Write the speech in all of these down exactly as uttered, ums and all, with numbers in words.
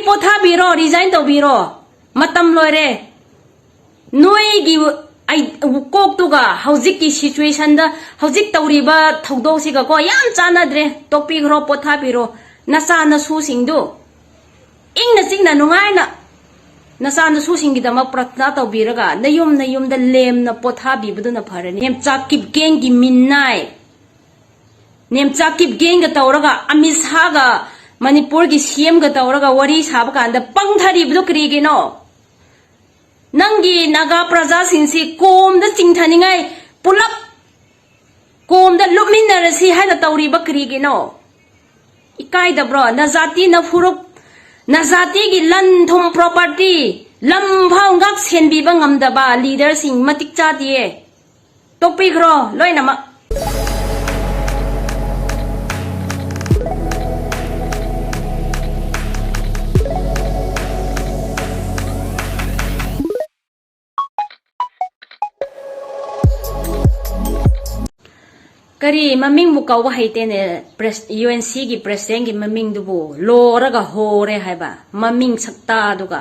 ꯄꯣꯊꯥꯕꯤꯔꯣ, resign ꯇꯧꯕꯤꯔꯣ꯫ ꯃꯇꯝ ꯂꯣꯏꯔꯦ꯫ ꯅꯣꯏꯒꯤ ꯑꯩ ꯀꯣꯛꯇꯨꯒ ꯍꯧꯖꯤꯛꯀꯤ situationꯗ, ꯍꯧꯖꯤꯛ ꯇꯧꯔꯤꯕ ꯊꯧꯗꯣꯛꯁꯤꯒꯀꯣ ꯌꯥꯝ ꯆꯥꯟꯅꯗ꯭ꯔꯦ꯫ ꯇꯣꯛꯄꯤꯈ꯭ꯔꯣ, ꯄꯣꯊꯥꯕꯤꯔꯣ꯫ ꯅꯆꯥ ꯅꯁꯨꯁꯤꯡꯗꯨ ꯏꯪꯅ ꯆꯤꯛꯅ ꯅꯨꯡꯉꯥꯏꯅ ꯅꯆꯥ ꯅꯁꯨꯁꯤꯡꯒꯤꯗꯃꯛ ꯄ꯭ꯔꯊꯅꯥ ꯇꯧꯕꯤꯔꯒ ꯅꯌꯨꯝ ꯅꯌꯨꯝꯗ ꯂꯦꯝꯅ ꯄꯣꯊꯥꯕꯤꯕꯗꯨꯅ ꯐꯔꯅꯤ꯫ ꯅꯦꯝꯆꯥ ꯀꯤꯞꯒꯦꯟꯒꯤ ꯃꯤꯅꯥꯏ, ꯅꯦꯝꯆꯥ ꯀꯤꯞꯒꯦꯟꯒ ꯇꯧꯔꯒ, ꯑꯃꯤꯠ ꯁꯥꯒ, ꯃꯅꯤꯄꯨꯔꯒꯤ CMꯒ ꯇꯧꯔꯒ ꯋꯥꯔꯤ ꯁꯥꯕ ꯀꯥꯟꯗ ꯄꯪꯊꯔꯤꯕꯗꯨ ꯀꯔꯤꯒꯤꯅꯣ? ꯅꯪꯒꯤ ꯅꯥꯒꯥ ꯄ꯭ꯔꯖꯥꯁꯤꯡꯁꯤ ꯀꯣꯝꯗ ꯆꯤꯡꯊꯅꯤꯡꯉꯥꯏ, ꯄꯨꯂꯞ ꯀꯣꯝꯗ ꯂꯨꯞꯃꯤꯟꯅꯔꯁꯤ ꯍꯥꯏꯅ ꯇꯧꯔꯤꯕ ꯀꯔꯤꯒꯤꯅꯣ? ꯏꯀꯥꯏꯗꯕ꯭ꯔꯣ? ꯅꯖꯥꯇꯤ ꯅꯐꯨꯔꯨꯞ, ꯅꯖꯥꯇꯤꯒꯤ ꯂꯟ ꯊꯨꯝ property, ꯂꯝ ꯐꯥꯎ ꯉꯥꯛ ꯁꯦꯟꯕꯤꯕ ꯉꯝꯗꯕ leaderꯁꯤꯡ ꯃꯇꯤꯛ ꯆꯥꯗꯤꯌꯦ꯫ ꯇꯣꯛꯄꯤꯈ꯭ꯔꯣ ꯂꯣꯏꯅꯃꯛ꯫ ꯀꯔꯤ ꯃꯃꯤꯡꯕꯨ ꯀꯧꯕ ꯍꯩꯇꯦꯅꯦ? ꯄ꯭ꯔꯦꯁ-, UNCꯒꯤ presidentꯒꯤ ꯃꯃꯤꯡꯗꯨꯕꯨ ꯂꯣꯔꯒ ꯍꯣꯔꯦ ꯍꯥꯏꯕ ꯃꯃꯤꯡ ꯁꯛꯇꯥꯗꯨꯒ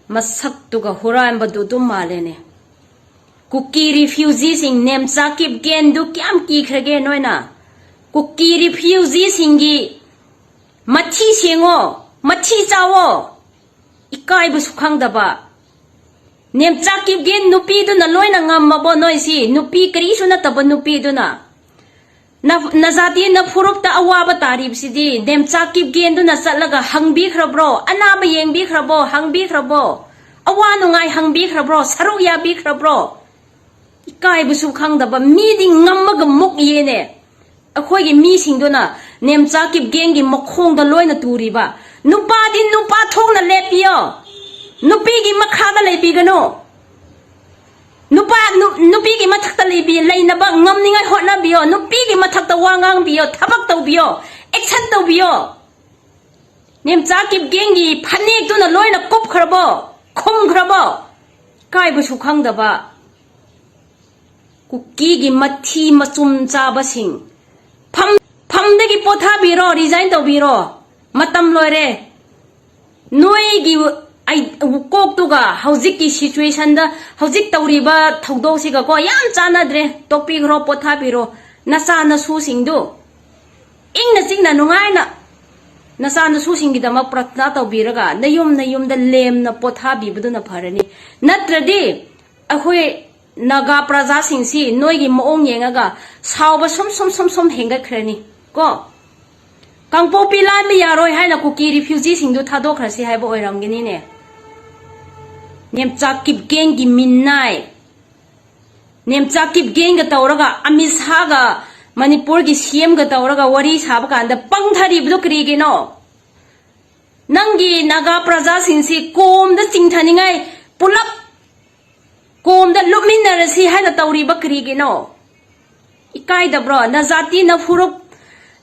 ꯃꯁꯛꯇꯨꯒ ꯍꯨꯔꯥꯟꯕꯗꯨ ꯑꯗꯨꯝ ꯃꯥꯜꯂꯦꯅꯦ꯫ ꯀꯨꯀꯤ refugeeꯁꯤꯡ ꯅꯦꯝꯆꯥ ꯀꯤꯞꯒꯦꯟꯗꯨ ꯀꯌꯥꯝ ꯀꯤꯈ꯭ꯔꯒꯦ ꯅꯣꯏꯅ? ꯀꯨꯀꯤ refugeeꯁꯤꯡꯒꯤ ꯃꯊꯤ ꯁꯦꯡꯉꯣ, ꯃꯊꯤ ꯆꯥꯋꯣ꯫ ꯏꯀꯥꯏꯕꯁꯨ ꯈꯪꯗꯕ꯫ ꯅꯦꯝꯆꯥ ꯀꯤꯞꯒꯦꯟ ꯅꯨꯄꯤꯗꯨꯅ ꯂꯣꯏꯅ ꯉꯝꯃꯕꯣ ꯅꯣꯏꯁꯤ? ꯅꯨꯄꯤ ꯀꯔꯤꯁꯨ ꯅꯠꯇꯕ ꯅꯨꯄꯤꯗꯨꯅ꯫ ꯅ-, ꯅꯖꯥꯇꯤ ꯅꯐꯨꯔꯨꯞꯇ ꯑꯋꯥꯕ ꯇꯥꯔꯤꯕꯁꯤꯗꯤ ꯅꯦꯝꯆꯥ ꯀꯤꯞꯒꯦꯟꯗꯨꯅ ꯆꯠꯂꯒ ꯍꯪꯕꯤꯈ꯭ꯔꯕ꯭ꯔꯣ? ꯑꯅꯥꯕ ꯌꯦꯡꯕꯤꯈ꯭ꯔꯕꯣ? ꯍꯪꯕꯤꯈ꯭ꯔꯕꯣ? ꯑꯋꯥ ꯅꯨꯡꯉꯥꯏ ꯍꯪꯕꯤꯈ꯭ꯔꯕ꯭ꯔꯣ? ꯁꯔꯨꯛ ꯌꯥꯕꯤꯈ꯭ꯔꯕ꯭ꯔꯣ? ꯏꯀꯥꯏꯕꯁꯨ ꯈꯪꯗꯕ ꯃꯤꯗꯤ ꯉꯝꯃꯒ ꯃꯨꯛ ꯌꯦꯅꯦ꯫ ꯑꯩꯈꯣꯏꯒꯤ ꯃꯤꯁꯤꯡꯗꯨꯅ ꯅꯦꯝꯆꯥ ꯀꯤꯞꯒꯦꯟꯒꯤ ꯃꯈꯣꯡꯗ ꯂꯣꯏꯅ ꯇꯨꯔꯤꯕ꯫ ꯅꯨꯄꯥꯗꯤ ꯅꯨꯄꯥ ꯊꯣꯛꯅ ꯂꯦꯞꯄꯤꯌꯣ꯫ ꯅꯨꯄꯤꯒꯤ ꯃꯈꯥꯗ ꯂꯩꯕꯤꯒꯅꯨ꯫ ꯅꯨꯄꯥ, ꯅꯨ-, ꯅꯨꯄꯤꯒꯤ ꯃꯊꯛꯇ ꯂꯩꯕꯤ-, ꯂꯩꯅꯕ ꯉꯝꯅꯤꯡꯉꯥꯏ ꯍꯣꯠꯅꯕꯤꯌꯣ꯫ ꯅꯨꯄꯤꯒꯤ ꯃꯊꯛꯇ ꯋꯥ ꯉꯥꯡꯕꯤꯌꯣ, ꯊꯕꯛ ꯇꯧꯕꯤꯌꯣ, action ꯇꯧꯕꯤꯌꯣ꯫ ꯅꯦꯝꯆꯥ ꯀꯤꯞꯒꯦꯟꯒꯤ ꯐꯅꯦꯛꯇꯨꯅ ꯂꯣꯏꯅ ꯀꯨꯞꯈ꯭ꯔꯕꯣ? ꯈꯨꯝꯈ꯭ꯔꯕꯣ? ꯏꯀꯥꯏꯕꯁꯨ ꯈꯪꯗꯕ꯫ ꯀꯨꯀꯤꯒꯤ ꯃꯊꯤ ꯃꯆꯨꯝ ꯆꯥꯕꯁꯤꯡ꯫ ꯐꯝ-, ꯐꯝꯗꯒꯤ ꯄꯣꯊꯥꯕꯤꯔꯣ, resign ꯇꯧꯕꯤꯔꯣ꯫ ꯃꯇꯝ ꯂꯣꯏꯔꯦ꯫ ꯅꯣꯏꯒꯤ ꯑꯩ ꯀꯣꯛꯇꯨꯒ ꯍꯧꯖꯤꯛꯀꯤ ꯁꯤꯆꯨꯋꯦꯁꯟꯗ, ꯍꯧꯖꯤꯛ ꯇꯧꯔꯤꯕ ꯊꯧꯗꯣꯛꯁꯤꯒꯀꯣ ꯌꯥꯝ ꯆꯥꯟꯅꯗ꯭ꯔꯦ꯫ ꯇꯣꯛꯄꯤꯈ꯭ꯔꯣ, ꯄꯣꯊꯥꯕꯤꯔꯣ꯫ ꯅꯆꯥ ꯅꯁꯨꯁꯤꯡꯗꯨ ꯏꯪꯅ ꯆꯤꯛꯅ ꯅꯨꯡꯉꯥꯏꯅ ꯅꯆꯥ ꯅꯁꯨꯁꯤꯡꯒꯤꯗꯃꯛ ꯄ꯭ꯔꯊꯅꯥ ꯇꯧꯕꯤꯔꯒ ꯅꯌꯨꯝ ꯅꯌꯨꯝꯗ ꯂꯦꯝꯅ ꯄꯣꯊꯥꯕꯤꯕꯗꯨꯅ ꯐꯔꯅꯤ꯫ ꯅꯠꯇ꯭ꯔꯗꯤ ꯑꯩꯈꯣꯏ ꯅꯥꯒꯥ ꯄ꯭ꯔꯖꯥꯁꯤꯡꯁꯤ ꯅꯣꯏꯒꯤ ꯃꯑꯣꯡ ꯌꯦꯡꯉꯒ ꯁꯥꯎꯕ ꯁꯨꯝ ꯁꯨꯝ ꯁꯨꯝ ꯁꯨꯝ ꯍꯦꯟꯒꯠꯈ꯭ꯔꯅꯤ ꯀꯣ꯫ ꯀꯥꯡꯄꯣꯛꯄꯤ ꯂꯥꯟꯕ ꯌꯥꯔꯣꯏ ꯍꯥꯏꯅ ꯀꯨꯀꯤ ꯔꯤꯐ꯭ꯌꯨꯖꯤꯁꯤꯡꯗꯨ ꯊꯥꯗꯣꯛꯈ꯭ꯔꯁꯤ ꯍꯥꯏꯕ ꯑꯣꯏꯔꯝꯒꯅꯤꯅꯦ꯫ ꯅꯦꯝꯆꯥꯛ ꯀꯤꯞꯒꯦꯡꯒꯤ ꯃꯤꯅꯥꯏ, ꯅꯦꯝꯆꯥꯛ ꯀꯤꯞꯒꯦꯡꯒ ꯇꯧꯔꯒ, ꯑꯃꯤꯠ ꯁꯥꯒ, ꯃꯅꯤꯄꯨꯔꯒꯤ ꯁꯤ ꯑꯦꯝꯒ ꯇꯧꯔꯒ ꯋꯥꯔꯤ ꯁꯥꯕ ꯀꯥꯟꯗ ꯄꯪꯊꯔꯤꯕꯗꯣ ꯀꯔꯤꯒꯤꯅꯣ? ꯅꯪꯒꯤ ꯅꯥꯒꯥ ꯄ꯭ꯔꯖꯥꯁꯤꯡꯁꯤ ꯀꯣꯝꯗ ꯆꯤꯡꯊꯅꯤꯡꯉꯥꯏ, ꯄꯨꯂꯞ ꯀꯣꯝꯗ ꯂꯨꯞꯃꯤꯟꯅꯔꯁꯤ ꯍꯥꯏꯅ ꯇꯧꯔꯤꯕ ꯀꯔꯤꯒꯤꯅꯣ? ꯏꯀꯥꯏꯗꯕ꯭ꯔꯣ? ꯅꯖꯥꯇꯤ ꯅꯐꯨꯔꯨꯞ,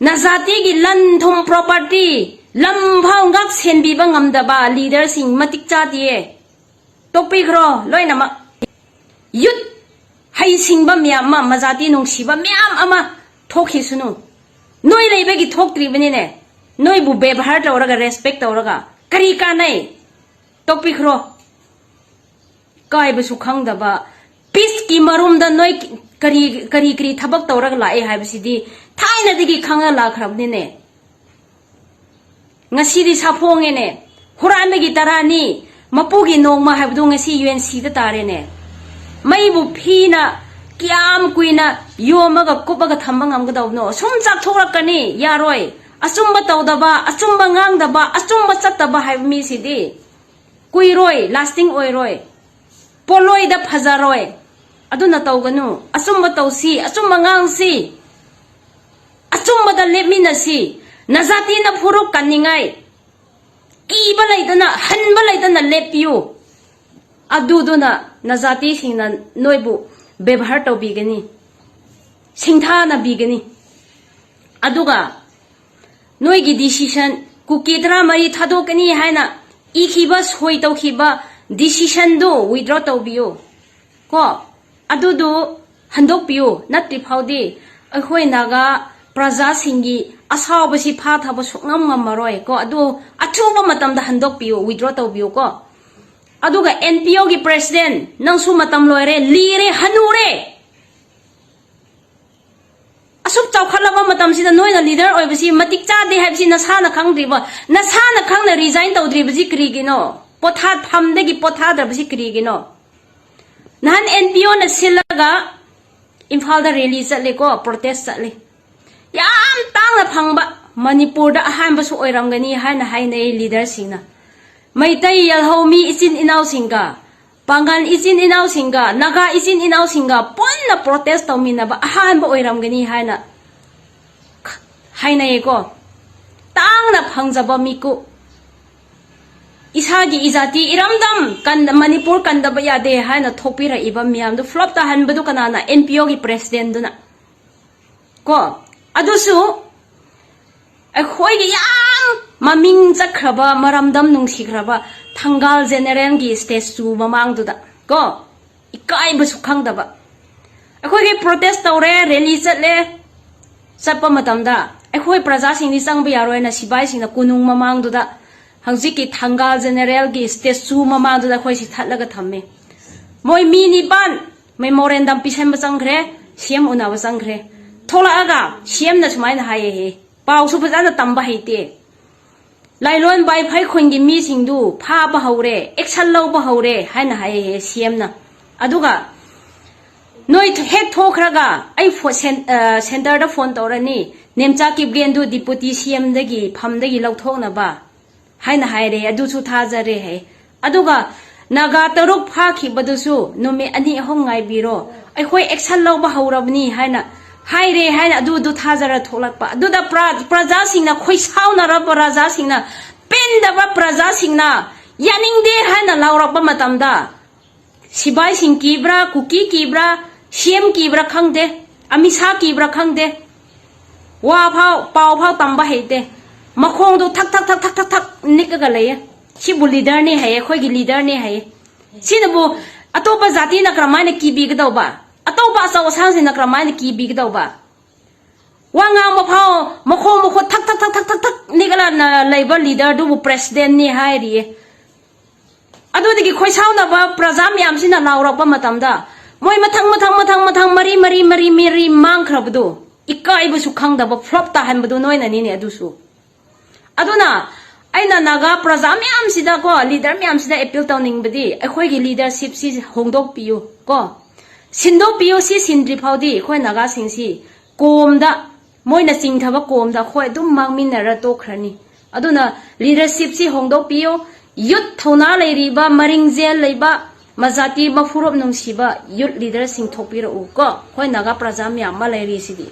ꯅꯖꯥꯇꯤꯒꯤ ꯂꯟ ꯊꯨꯝ ꯄ꯭ꯔꯣꯄꯔꯇꯤ, ꯂꯝ ꯐꯥꯎ ꯉꯥꯛ ꯁꯦꯟꯕꯤꯕ ꯉꯝꯗꯕ ꯂꯤꯗꯔꯁꯤꯡ ꯃꯇꯤꯛ ꯆꯥꯗꯤꯌꯦ꯫ ꯇꯣꯛꯄꯤꯈ꯭ꯔꯣ ꯂꯣꯏꯅꯃꯛ꯫ ꯌꯨꯠ ꯍꯩꯁꯤꯡꯕ ꯃꯌꯥꯝ ꯑꯃ, ꯃꯖꯥꯇꯤ ꯅꯨꯡꯁꯤꯕ ꯃꯌꯥꯝ ꯑꯃ ꯊꯣꯛꯈꯤꯁꯅꯨ꯫ ꯅꯣꯏ ꯂꯩꯕꯒꯤ ꯊꯣꯛꯇ꯭ꯔꯤꯕꯅꯤꯅꯦ꯫ ꯅꯣꯏꯕꯨ ꯕꯦꯕꯍꯥꯔ ꯇꯧꯔꯒ, ꯔꯦꯁꯄꯦꯛ ꯇꯧꯔꯒ ꯀꯔꯤ ꯀꯥꯟꯅꯩ? ꯇꯣꯛꯄꯤꯈ꯭ꯔꯣ꯫ ꯏꯀꯥꯏꯕꯁꯨ ꯈꯪꯗꯕ, ꯄꯤꯁꯀꯤ ꯃꯔꯨꯝꯗ ꯅꯣꯏ ꯀꯔꯤ, ꯀꯔꯤ, ꯀꯔꯤ ꯊꯕꯛ ꯇꯧꯔꯒ ꯂꯥꯛꯑꯦ ꯍꯥꯏꯕꯁꯤꯗꯤ ꯊꯥꯏꯅꯗꯒꯤ ꯈꯪꯉ ꯂꯥꯛꯈ꯭ꯔꯕꯅꯤꯅꯦ꯫ ꯉꯁꯤꯗꯤ ꯁꯥꯐꯣꯡꯉꯦꯅꯦ꯫ ꯍꯨꯔꯥꯟꯕꯒꯤ ꯇꯔꯥꯅꯤ, ꯃꯄꯨꯒꯤ ꯅꯣꯡꯃ ꯍꯥꯏꯕꯗꯨ ꯉꯁꯤ ꯌꯨ ꯑꯦꯟ ꯁꯤꯗ ꯇꯥꯔꯦꯅꯦ꯫ ꯃꯩꯕꯨ ꯐꯤꯅ ꯀꯌꯥꯝ ꯀꯨꯏꯅ ꯌꯣꯝꯃꯒ ꯀꯨꯞꯄꯒ ꯊꯝꯕ ꯉꯝꯒꯗꯧꯕꯅꯣ? ꯁꯨꯝ ꯆꯥꯛꯊꯣꯛꯂꯛꯀꯅꯤ, ꯌꯥꯔꯣꯏ꯫ ꯑꯆꯨꯝꯕ ꯇꯧꯗꯕ, ꯑꯆꯨꯝꯕ ꯉꯥꯡꯗꯕ, ꯑꯆꯨꯝꯕ ꯆꯠꯇꯕ ꯍꯥꯏꯕ ꯃꯤꯁꯤꯗꯤ ꯀꯨꯏꯔꯣꯏ, ꯂꯥꯁꯇꯤꯡ ꯑꯣꯏꯔꯣꯏ, ꯄꯣꯠꯂꯣꯏꯗ ꯐꯖꯔꯣꯏ꯫ ꯑꯗꯨꯅ ꯇꯧꯒꯅꯨ꯫ ꯑꯆꯨꯝꯕ ꯇꯧꯁꯤ, ꯑꯆꯨꯝꯕ ꯉꯥꯡꯁꯤ, ꯑꯆꯨꯝꯕꯗ ꯂꯦꯞꯃꯤꯟꯅꯁꯤ꯫ ꯅꯖꯥꯇꯤꯅ ꯐꯨꯔꯨꯞ ꯀꯟꯅꯤꯡꯉꯥꯏ ꯀꯤꯕ ꯂꯩꯇꯅ, ꯍꯟꯕ ꯂꯩꯇꯅ ꯂꯦꯞꯄꯤꯌꯨ꯫ ꯑꯗꯨꯗꯨꯅ ꯅꯖꯥꯇꯤꯁꯤꯡꯅ ꯅꯣꯏꯕꯨ ꯕꯦꯕꯍꯥꯔ ꯇꯧꯕꯤꯒꯅꯤ, ꯁꯤꯡꯊꯥꯅꯕꯤꯒꯅꯤ꯫ ꯑꯗꯨꯒ ꯅꯣꯏꯒꯤ ꯗꯤꯁꯤꯁꯟ, ꯀꯨꯀꯤ ꯇꯔꯥꯃꯔꯤ ꯊꯥꯗꯣꯛꯀꯅꯤ ꯍꯥꯏꯅ ꯏꯈꯤꯕ, ꯁꯣꯏ ꯇꯧꯈꯤꯕ ꯗꯤꯁꯤꯁꯟꯗꯨ ꯋꯤꯗ꯭ꯔꯣ ꯇꯧꯕꯤꯌꯨ ꯀꯣ꯫ ꯑꯗꯨꯗꯨ ꯍꯟꯗꯣꯛꯄꯤꯌꯨ꯫ ꯅꯠꯇ꯭ꯔꯤ ꯐꯥꯎꯗꯤ ꯑꯩꯈꯣꯏ ꯅꯥꯒꯥ ꯄ꯭ꯔꯖꯥꯁꯤꯡꯒꯤ ꯑꯁꯥꯎꯕꯁꯤ ꯐꯥꯊꯕ ꯁꯨꯛꯉꯝ ꯉꯝꯃꯔꯣꯏ ꯀꯣ꯫ ꯑꯗꯨ ꯑꯊꯨꯕ ꯃꯇꯝꯗ ꯍꯟꯗꯣꯛꯄꯤꯌꯨ, withdraw ꯇꯧꯕꯤꯌꯨ ꯀꯣ꯫ ꯑꯗꯨꯒ N P O ꯒꯤ president, ꯅꯪꯁꯨ ꯃꯇꯝ ꯂꯣꯏꯔꯦ, ꯂꯤꯔꯦ, ꯍꯅꯨꯔꯦ꯫ ꯑꯁꯨꯛ ꯆꯥꯎꯈꯠꯂꯕ ꯃꯇꯝꯁꯤꯗ ꯅꯣꯏꯅ leader ꯑꯣꯏꯕꯁꯤ ꯃꯇꯤꯛ ꯆꯥꯗꯦ ꯍꯥꯏꯕꯁꯤ ꯅꯁꯥꯅ ꯈꯪꯗ꯭ꯔꯤꯕ? ꯅꯁꯥꯅ ꯈꯪꯅ resign ꯇꯧꯗ꯭ꯔꯤꯕꯁꯤ ꯀꯔꯤꯒꯤꯅꯣ? ꯄꯣꯊꯥ ꯐꯝꯗꯒꯤ ꯄꯣꯊꯥꯗ꯭ꯔꯕꯁꯤ ꯀꯔꯤꯒꯤꯅꯣ? ꯅꯍꯥꯟ N P O ꯅ ꯁꯤꯜꯂꯒ ꯏꯝꯐꯥꯜꯗ rally ꯆꯠꯂꯦꯀꯣ, protest ꯆꯠꯂꯦ꯫ ꯌꯥꯝ ꯇꯥꯡꯅ ꯐꯪꯕ, ꯃꯅꯤꯄꯨꯔꯗ ꯑꯍꯥꯟꯕꯁꯨ ꯑꯣꯏꯔꯝꯒꯅꯤ ꯍꯥꯏꯅ ꯍꯥꯏꯅꯩ leader ꯁꯤꯡꯅ꯫ ꯃꯩꯇꯩ ꯌꯦꯜꯍꯧꯃꯤ ꯏꯆꯤꯟ ꯏꯅꯥꯎꯁꯤꯡꯒ, ꯄꯥꯡꯒꯜ ꯏꯆꯤꯟ ꯏꯅꯥꯎꯁꯤꯡꯒ, ꯅꯥꯒꯥ ꯏꯆꯤꯟ ꯏꯅꯥꯎꯁꯤꯡꯒ ꯄꯨꯟꯅ protest ꯇꯧꯃꯤꯟꯅꯕ ꯑꯍꯥꯟꯕ ꯑꯣꯏꯔꯝꯒꯅꯤ ꯍꯥꯏꯅ ꯍꯥꯏꯅꯩꯌꯦꯀꯣ꯫ ꯇꯥꯡꯅ ꯐꯪꯖꯕ ꯃꯤꯀꯨꯞ, ꯏꯁꯥꯒꯤ ꯏꯖꯥꯇꯤ ꯏꯔꯝꯗꯝ ꯀꯟꯗ-, ꯃꯅꯤꯄꯨꯔ ꯀꯟꯗꯕ ꯌꯥꯗꯦ ꯍꯥꯏꯅ ꯊꯣꯛꯄꯤꯔꯛꯏꯕ ꯃꯤꯌꯥꯝꯗꯨ flop ꯇꯥꯍꯟꯕꯗꯨ ꯀꯅꯥꯅ? N P O ꯒꯤ president ꯗꯨꯅ ꯀꯣ꯫ ꯑꯗꯨꯁꯨ ꯑꯩꯈꯣꯏꯒꯤ ꯌꯥꯝ ꯃꯃꯤꯡ ꯆꯠꯈ꯭ꯔꯕ, ꯃꯔꯝꯗꯝ ꯅꯨꯡꯁꯤꯈ꯭ꯔꯕ ꯊꯪꯒꯥꯜ general ꯒꯤ statue ꯃꯃꯥꯡꯗꯨꯗ ꯀꯣ, ꯏꯀꯥꯏꯕꯁꯨ ꯈꯪꯗꯕ꯫ ꯑꯩꯈꯣꯏꯒꯤ protest ꯇꯧꯔꯦ, rally ꯆꯠꯂꯦ, ꯆꯠꯄ ꯃꯇꯝꯗ ꯑꯩꯈꯣꯏ ꯄ꯭ꯔꯖꯥꯁꯤꯡꯗꯤ ꯆꯪꯕ ꯌꯥꯔꯣꯏꯅ ꯁꯤꯐꯥꯏꯁꯤꯡꯅ ꯀꯣꯅꯨꯡ ꯃꯃꯥꯡꯗꯨꯗ ꯍꯧꯖꯤꯛꯀꯤ ꯊꯪꯒꯥꯜ general ꯒꯤ statue ꯃꯃꯥꯡꯗꯨꯗ ꯑꯩꯈꯣꯏꯁꯤ ꯊꯠꯂꯒ ꯊꯝꯃꯦ꯫ ꯃꯣꯏ ꯃꯤ ꯅꯤꯄꯥꯟ memorandum ꯄꯤꯁꯟꯕ ꯆꯪꯈ꯭ꯔꯦ, C M ꯎꯅꯕ ꯆꯪꯈ꯭ꯔꯦ꯫ ꯊꯣꯛꯂꯛꯑꯒ C M ꯅ ꯁꯨꯃꯥꯏꯅ ꯍꯥꯏꯌꯦꯍꯦ, ꯄꯥꯎꯁꯨ ꯐꯖꯅ ꯇꯝꯕ ꯍꯩꯇꯦ꯫ ꯂꯥꯏꯂꯣꯟ ꯕꯥꯏꯐꯩ ꯈꯨꯟꯒꯤ ꯃꯤꯁꯤꯡꯗꯨ ꯐꯥꯕ ꯍꯧꯔꯦ, action ꯂꯧꯕ ꯍꯧꯔꯦ ꯍꯥꯏꯅ ꯍꯥꯏꯌꯦꯍꯦ C M ꯅ꯫ ꯑꯗꯨꯒ ꯅꯣꯏ ꯍꯦꯛ ꯊꯣꯛꯈ꯭ꯔꯒ ꯑꯩ ꯐꯣ-, ꯁꯦꯟ-, ꯑ, centre ꯗ phone ꯇꯧꯔꯅꯤ, ꯅꯦꯝꯆꯥ ꯀꯤꯞꯒꯦꯟꯗꯨ deputy C M ꯗꯒꯤ ꯐꯝꯗꯒꯤ ꯂꯧꯊꯣꯛꯅꯕ ꯍꯥꯏꯅ ꯍꯥꯏꯔꯦ꯫ ꯑꯗꯨꯁꯨ ꯊꯥꯖꯔꯦ ꯍꯥꯏ꯫ ꯑꯗꯨꯒ ꯅꯥꯒꯥ ꯇꯔꯨꯛ ꯐꯥꯈꯤꯕꯗꯨꯁꯨ ꯅꯨꯃꯤꯠ ꯑꯅꯤ ꯑꯍꯨꯝ ꯉꯥꯏꯕꯤꯔꯣ, ꯑꯩꯈꯣꯏ action ꯂꯧꯕ ꯍꯧꯔꯕꯅꯤ ꯍꯥꯏꯅ ꯍꯥꯏꯔꯦ ꯍꯥꯏꯅ ꯑꯗꯨꯗꯨ ꯊꯥꯖꯔ ꯊꯣꯛꯂꯛꯄ꯫ ꯑꯗꯨꯗ ꯄ꯭ꯔ-, ꯄ꯭ꯔꯖꯥꯁꯤꯡꯅ ꯈꯣꯏꯁꯥꯎꯅꯔꯕ, ꯄ꯭ꯔꯖꯥꯁꯤꯡꯅ ꯄꯦꯟꯗꯕ, ꯄ꯭ꯔꯖꯥꯁꯤꯡꯅ ꯌꯥꯅꯤꯡꯗꯦ ꯍꯥꯏꯅ ꯂꯥꯎꯔꯛꯄ ꯃꯇꯝꯗ ꯁꯤꯕꯥꯏꯁꯤꯡ ꯀꯤꯕ꯭ꯔꯥ, ꯀꯨꯀꯤ ꯀꯤꯕ꯭ꯔꯥ, C M ꯀꯤꯕ꯭ꯔꯥ ꯈꯪꯗꯦ, ꯑꯃꯤꯁꯥ ꯀꯤꯕ꯭ꯔꯥ ꯈꯪꯗꯦ, ꯋꯥ ꯐꯥꯎ, ꯄꯥꯎ ꯐꯥꯎ ꯇꯝꯕ ꯍꯩꯇꯦ꯫ ꯃꯈꯣꯡꯗꯣ ꯊꯛ ꯊꯛ ꯊꯛ ꯊꯛ ꯊꯛ ꯊꯛ ꯅꯤꯛꯑꯒ ꯂꯩꯌꯦ꯫ ꯁꯤꯕꯨ leader ꯅꯦ ꯍꯥꯏꯌꯦ, ꯑꯩꯈꯣꯏꯒꯤ leader ꯅꯦ ꯍꯥꯏꯌꯦ꯫ ꯁꯤꯅꯕꯨ ꯑꯇꯣꯞꯄ ꯖꯥꯇꯤꯅ ꯀꯔꯝꯍꯥꯏꯅ ꯀꯤꯕꯤꯒꯗꯧꯕ? ꯑꯇꯣꯞꯄ ꯑꯆꯧ ꯑꯁꯥꯡꯁꯤꯡꯅ ꯀꯔꯝꯍꯥꯏꯅ ꯀꯤꯕꯤꯒꯗꯧꯕ? ꯋꯥ ꯉꯥꯡꯕ ꯐꯥꯎ ꯃꯈꯣꯡ ꯃꯈꯨꯠ ꯊꯛ ꯊꯛ ꯊꯛ ꯊꯛ ꯊꯛ ꯊꯛ ꯅꯤꯒꯠꯂ ꯂꯩꯕ ꯂꯤꯗꯔꯗꯨꯕꯨ ꯄ꯭ꯔꯦꯁꯤꯗꯦꯟꯅꯤ ꯍꯥꯏꯔꯤꯌꯦ꯫ ꯑꯗꯨꯗꯒꯤ ꯈꯣꯏꯁꯥꯎꯅꯕ ꯄ꯭ꯔꯖꯥ ꯃꯌꯥꯝꯁꯤꯅ ꯂꯥꯎꯔꯛꯄ ꯃꯇꯝꯗ ꯃꯣꯏ ꯃꯊꯪ ꯃꯊꯪ ꯃꯊꯪ ꯃꯊꯪ ꯃꯔꯤ ꯃꯔꯤ ꯃꯔꯤ ꯃꯔꯤ ꯃꯥꯡꯈ꯭ꯔꯕꯗꯨ, ꯏꯀꯥꯏꯕꯁꯨ ꯈꯪꯗꯕ ꯐ꯭ꯂꯣꯞ ꯇꯥꯍꯟꯕꯗꯨ ꯅꯣꯏꯅꯅꯤꯅꯦ꯫ ꯑꯗꯨꯁꯨ ꯑꯗꯨꯅ ꯑꯩꯅ ꯅꯥꯒꯥ ꯄ꯭ꯔꯖꯥ ꯃꯌꯥꯝꯁꯤꯗꯀꯣ, ꯂꯤꯗꯔ ꯃꯌꯥꯝꯁꯤꯗ ꯑꯦꯄꯤꯜ ꯇꯧꯅꯤꯡꯕꯗꯤ ꯑꯩꯈꯣꯏꯒꯤ ꯂꯤꯗꯔꯁꯤꯞꯁꯤ ꯍꯣꯡꯗꯣꯛꯄꯤꯌꯨ ꯀꯣ, ꯁꯤꯟꯗꯣꯛꯄꯤꯌꯨ꯫ ꯁꯤ ꯁꯤꯟꯗ꯭ꯔꯤ ꯐꯥꯎꯗꯤ ꯑꯩꯈꯣꯏ ꯅꯥꯒꯥꯁꯤꯡꯁꯤ ꯀꯣꯝꯗ, ꯃꯣꯏꯅ ꯆꯤꯡꯊꯕ ꯀꯣꯝꯗ ꯑꯩꯈꯣꯏ ꯑꯗꯨꯝ ꯃꯥꯡꯃꯤꯟꯅꯔ ꯇꯣꯛꯈ꯭ꯔꯅꯤ꯫ ꯑꯗꯨꯅ ꯂꯤꯗꯔꯁꯤꯞꯁꯤ ꯍꯣꯡꯗꯣꯛꯄꯤꯌꯨ꯫ ꯌꯨꯠ ꯊꯧꯅꯥ ꯂꯩꯔꯤꯕ, ꯃꯔꯤꯡꯖꯦꯜ ꯂꯩꯕ, ꯃꯖꯥꯇꯤ ꯃꯐꯨꯔꯨꯞ ꯅꯨꯡꯁꯤꯕ ꯌꯨꯠ ꯂꯤꯗꯔꯁꯤꯡ ꯊꯣꯛꯄꯤꯔꯛꯎ ꯀꯣ꯫ ꯑꯩꯈꯣꯏ ꯅꯥꯒꯥ ꯄ꯭ꯔꯖꯥ ꯃꯌꯥꯝ ꯑꯃ ꯂꯩꯔꯤꯁꯤꯗꯤ꯫